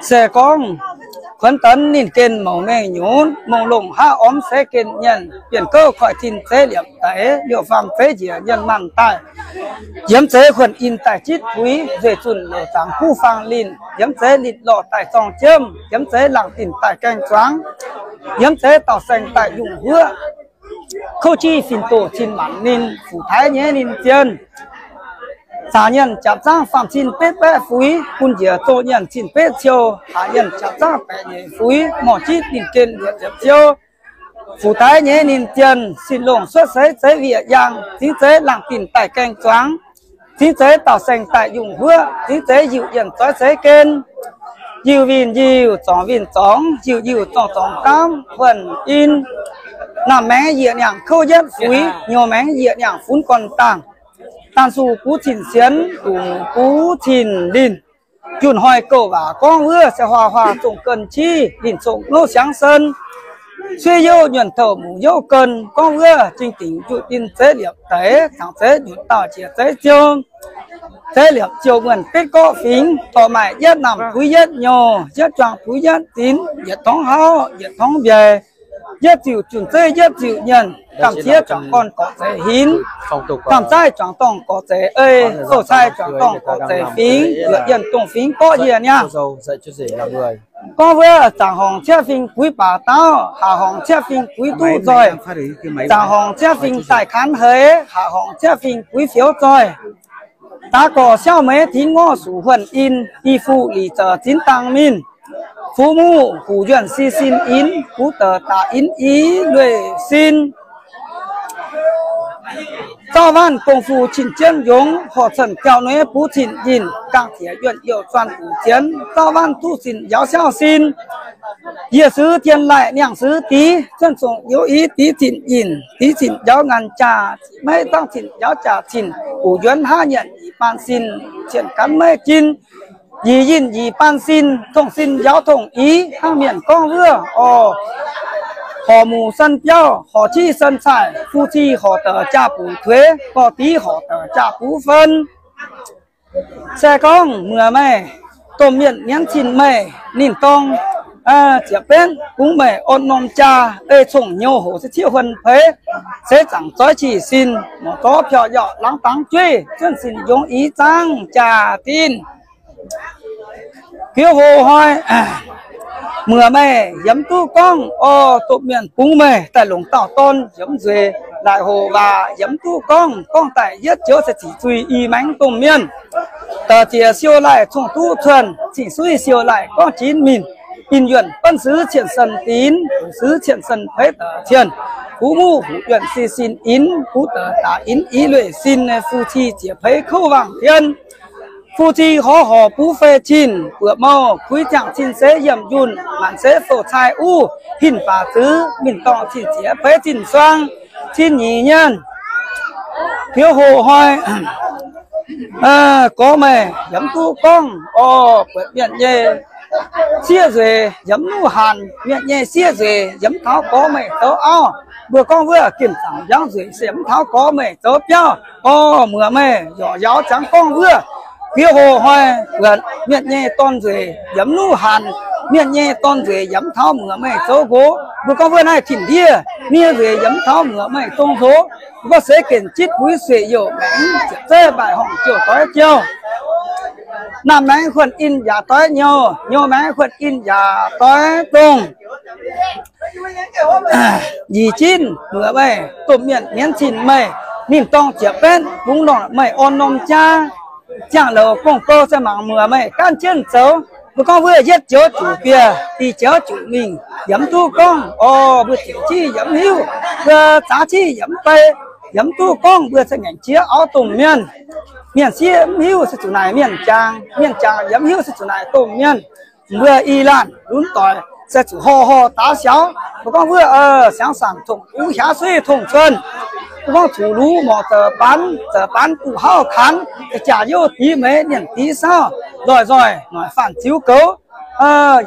Se gorngv kuonx danx ninh gen mouc mengh nyunc, mongh longh haav ormx se gen nyenh, bienh gouv koiv tin zeiv liepc deix, liouh faam zeiv njiec nyenh maanh daaih, yiem zeiv huonh in daaih jitv puix, nzueic zunh louc zaangc kuv faang linh, yiem zeiv linh lorh daaih zorng jiemv, yiem zeiv laangh dinh daaih gaeng zuangx, yiem zeiv dauh saeng daaih yungh huoqv, kouv jiv fin-doh cin maanc ninh, fuc taaix nyei ninh zien, zaac nyenh japc zaangv faam cin betv baeqv fuix, bun njiec zoh nyenh cin betv ciou, haac nyenh japc zaangv baeqv nyeic fuix, morh jitv ninh gen luoqc ziepc ciou. Fuc taaix nyei ninh zien, sin longh cuotv seix zeiv wieqc yaangh, zingv zeiv laangh dinh daaih gaeng zuangx, zingv zeiv dauh saeng daaih yungh huoqv, zingv zeiv yiuh yienh zoix seix gen, yiuh winh yiuh, zorngc winh zorngx, yiuh yiuh zorngc zorngx daamv huonh in. Naamh maengx yietc niangc kouv yietv fuix, nyouz maengx yietc niangc funx gorn dangh. Daanh suh buv cin sienx, dungc buv cin linh. Junh hnoi gouv waac gorngv wuov, se huaax huaax zongh gouv qiv, linh congx nouv siangx sen. Suiv youv nyuonh touh muc youv gouv gorngv wuov, jing dingc juqv ninh zeiv liepc deix, cangc zeiv nyutc dauh jiex zeiv ziou. Zeiv liepc ziou muonh betv gorqv fingx, dorh maaih yietv naamh puix yietv nyouz, yietv juang puix yietv zinx, yietc torngv hauv, yietc torngv mbiaix, yietv ziuc junh zeiv yietv ziuc nyenh, gamh ziex juangc gorn gorqv zeiv hinx, gamh zaaiv juangc dorngh gorqv zeiv ei, sou cai juangc dorngh gorqv zeiv fingx, yuoqc yienh dongh fingx gorqv yie niaa. Gorngv wuov, zaangc horngc ciev fingx buix baac daauv, haac horngc ciev fingx buix duqv nzoih. Zaangc horngc ciev fingx daaih kaanx heix, haac horngc ciev fingx buix fioux zoih. Daax gorx siauv meix tingx ngorv suqc huonh in, i fuqv lic zouc zinx dangh minh. Fuqv muqv huc yuonh si sin inx, buv deix daaix inx i lueic sin. Zauv waanv gong-fu cin jienv yongx, horc cen biauv nueiv buv cin yinh, gaangh jiex yuonh youh zuan buc jienv, zauv waanv duqv sin yaauv siauv sin. Yie suiv dien laih niangh suiv div, zuonv zongc youz i div cin yinh, div cin yaauv ngaanh jaax, maiv dangv cin yaauv jaax cin, buc njuonv haav nyienc yie baan sin, cien ganv maiv jin. Yie yinh yie baan sin, tongh sin yaauv tongh i, hnangv mienh gorngv wuov oc. Horc muc san biauv, horc civ san caaih, fu ci horc deix jaa buc tuix, gorx div horc deix jaa buc fen. Se gorngv muoz meih, domh mienh mienv cin meih, ninh dorng ziepc benv bungx meih orn norm jaa, ei congh nyouz hoc se ciev huon peix, se zaangc zoix jih sin, morc zorv piauh yauh laangz dangx jueiv, zuonv sin yongx i zaangv jaa dinv. Biouv hoc hnoi, muoz meih yiem duqv gorngv, o, domh mienh bungx meih daaih longc dauh dorn yiem nzueic, laaic hoc waac yiem duqv gorngv, gorngv daaih yietv joux se ziqc zuiz i maengx domh mienh. Da'ziex siou laih cong duqv cuonh, cing suiv siou laih gorngv jinv mingh. Inh yuonh banv suiv cien sen dinx, suiv cien sen peix da'cien. Fuqv muqv huc yuonh si sin inx, buv deix daaix inx i lueic sin, fu ci ziec peix kouv wangh dien. Fu ci horc horc buv fei cin, buoqc mouh kuiv ziangh cin seix yiemh yunh, maanc seix fouh cai uv, hinc baac zux, mingh dorngh cin ziex peix zinh suang, cin nyic nyenh. Biouv hoc hnoi, gorx meih yiem duqv gorngv, o, buatc mienh nyei sieqv nzueic yiem nuqv hanc, mienh nyei sieqv nzueic yiem taux gorx meih zoux auv. Mbuo gorngv wuov gimh zaangc mbiangv nzueic se yiem taux gorx meih zoux biauv. O, muoz meih yorc yaauv ziangx gorngv wuov, biouv hoc hnoi buatc mienh nyei dorn nzueic yiem nuqv hanc, mienh nyei dorn nzueic yiem taux muoz meih zoux nqox. Mbuo gorngv wuov naaiv tin-ndiev miev nzueic yiem taux muoz meih dongh nqox. Mbuo seix genc jitv buix sueic youc maengx, ziepc zeiv mbaih horngh jouh doix jouh. Naamh maengx huonh in yaac doix nyouz, nyouz maengx huonh in yaac doix dongh. Yie jinv muoz meih, domh mienh mienv cin meih, ninh dorng ziepc benv bungx longc meih orn norm jaa. Ziangh louc gong-bou se mangc muoz meih gaanv jienv zoux. Mbuo gorngv wuov yietv joux juqc bieqc, dieh joux juqc mingh, yiem duqv gorngv, o, mbuo ziouc jiv yiem hiuv, mbuo zaax jiv yiem bei, yiem duqv gorngv mbuo se ngaengc jiex auv domh mienh. Mienh sieqv mv hiuv se zuqc naaic mienh jangx, mienh jangx yiem hiuv se zuqc naaic domh mienh. Mbuo i laanh lunx doic se zuqc horh horh daaix siaaux. Mbuo gorngv wuov, siangx saangc tongc uv hiaav suiv tongc cuonh. Mbuo gorngv zuqc luv morc za'baanx, za'baanx duqv hauv kaanx, jaax youh div meix, mienh div saauv, nzoih nzoih noic faanh ziux goux.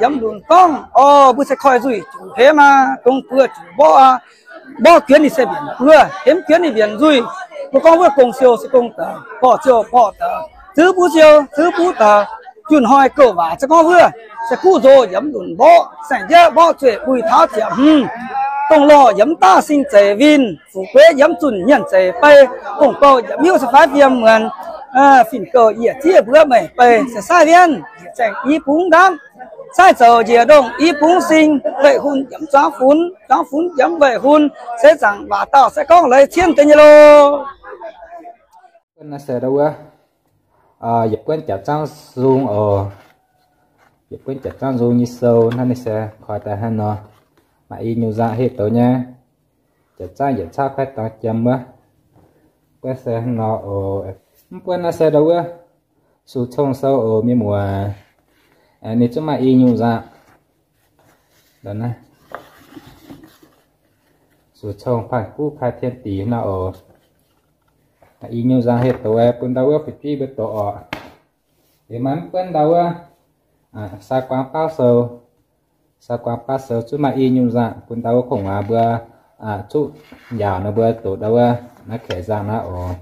Yiem lunx gorngv, o, mbuo se koiv nzuih juqc hemx aqv, dongh buo juqc mborqv aqv. Mborqv juonv ninh se mbienc buo, hemx juonv ninh mbienc nzuih. Mbuo gorngv wuov gong siou se gong deix, porv siou porv deix, zuov buv siou zuov buv deix. Junh hnoi gouv waac za'gengh wuov, se guv nzox yiem lunc mborqv, saeng-njiec mborqv zueih, mbuih taux ziepc hmz, dongh lorh yiem daav sing zeic winh, fu'jueiv yiem zunh nyienc zeic bei, dongh gouv yiem hiuv se faix fiem muonz, fin-gouv yiec ziev mbuov meic bei, se saaiv wienv yiec zaengc i bungx ndamv, saaiv zoux njiec ndongh i bungx sing, weic hun yiem zuangx funx, zuangx funx yiem weic hun, se zaangc waac dauh se gorngv leiz cien deix nyei loh. Buonv naaiv se ndau wuov, yietc buonv jaax zaangv nzung oc. Yietc buonv jaax zaangv nzung nyei sou naaiv ninh se koi daaih hnangv nor, maaih i nyungc nzangc heh douz nyei. Jaax zaangv yietc cauv kuaaiv dangx jiem wuov. Buonv se hnangv nor oc. Mv buonv naaiv se ndau wuov, Sux Cong Sou oc mienh muoz. Ninh zungv maaih i nyungc nzangc. Sux Cong Panh Guv Kai Tien Dingc nor oc. I nyungc nzangc heh douz bun ndau wuov fu'jueiv mbuo doqc oc. Liuz maaih mv buonv ndau wuov, Saa Guaang Baav Sou. Saa Guaang Baav Sou zungv maaih i nyungc nzangc bun ndau wuov kungx muangx mbuo zuqv njaaux nor mbuo doqc ndau wuov naaiv kaeqv nzangc naaiv oc.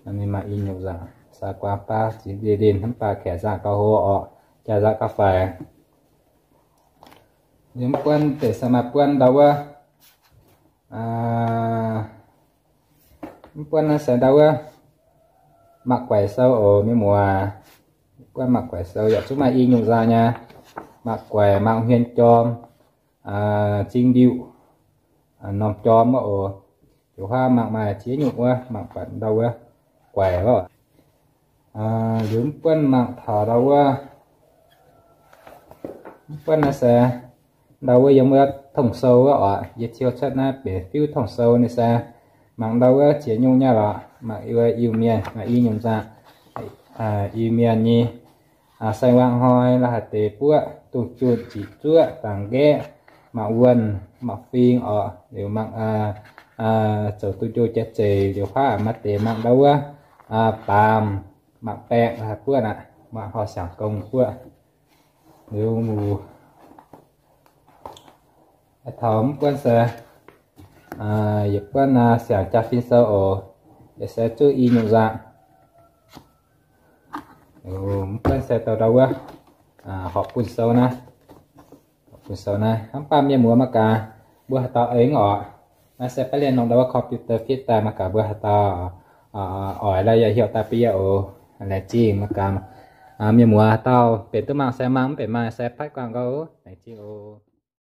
Ninh maaih i nyungc nzangc, Saa Guaang Baav Zingh Ndie Linh, mv baac kaeqv nzangc gauh hlo oc, jaax nzangc gauh faix. Liuz mv buonv deix se maaih buonv ndau wuov, mv buonv naaiv se ndau wuov, Mangc Guaix Sou oc mienh muoz. Buonv Mangc Guaix Sou yaac zungv maaih i nyungc nzangc nyei. Mangc guaix, mangc hmien jorm, zingh ndiuh, norm jorm wuov oc. Liuz huaav mangc maaih ziex nyungc wuov, mangc buatc ndau wuov guaix wuov. Liuz mv buonv mangc taux ndau wuov, mv buonv naaiv se ndau wuov yiem wuov tong sou wuov oc. Yie ciou cuotv naaiv benx fiuv tong sou ninh se mangc ndau wuov ziex nyungc nyei lorqc. Mangc wuov Iu-Mienh maaih i nyungc nzangc, Iu-Mienh nyei, saeng-wangc hnoi, la'haaix deix buoqv, dungz junh, ziqc zuoqv, dangx nqaeqv, mangc wuonh, mangc fing oc. Liuz mangc zoux duqv njoh jaax zeic, liuz huaav maaih deix mangc ndau wuov baamz, mangc baeqc, la'haaix buoqv aqv, mangc horh siangx gong buoqv. Liuz taux mv buonv se, yietc buonv siangx jaa-fin sou oc, yaac se zuqv i nyungc nzangc. Mv buonv se douh ndau wuov horpc bun sou naaiv, horpc bun sou naaiv. Hnangv mv baac mienh muoz mangc gaax, mbuo haaix dauh aengx oc, naaiv se baav lienh nongh ndau wuov computer fit daaih, mangc gaax mbuo haaix dauh oix lorqc yaac heuc daaih bun yie oc. Laengz zingh mangc gaax. Mienh muoz haaix dauh benx duqv mangc se mangc, mv benx mangc se patv guangc gau. Laengz zingh oc.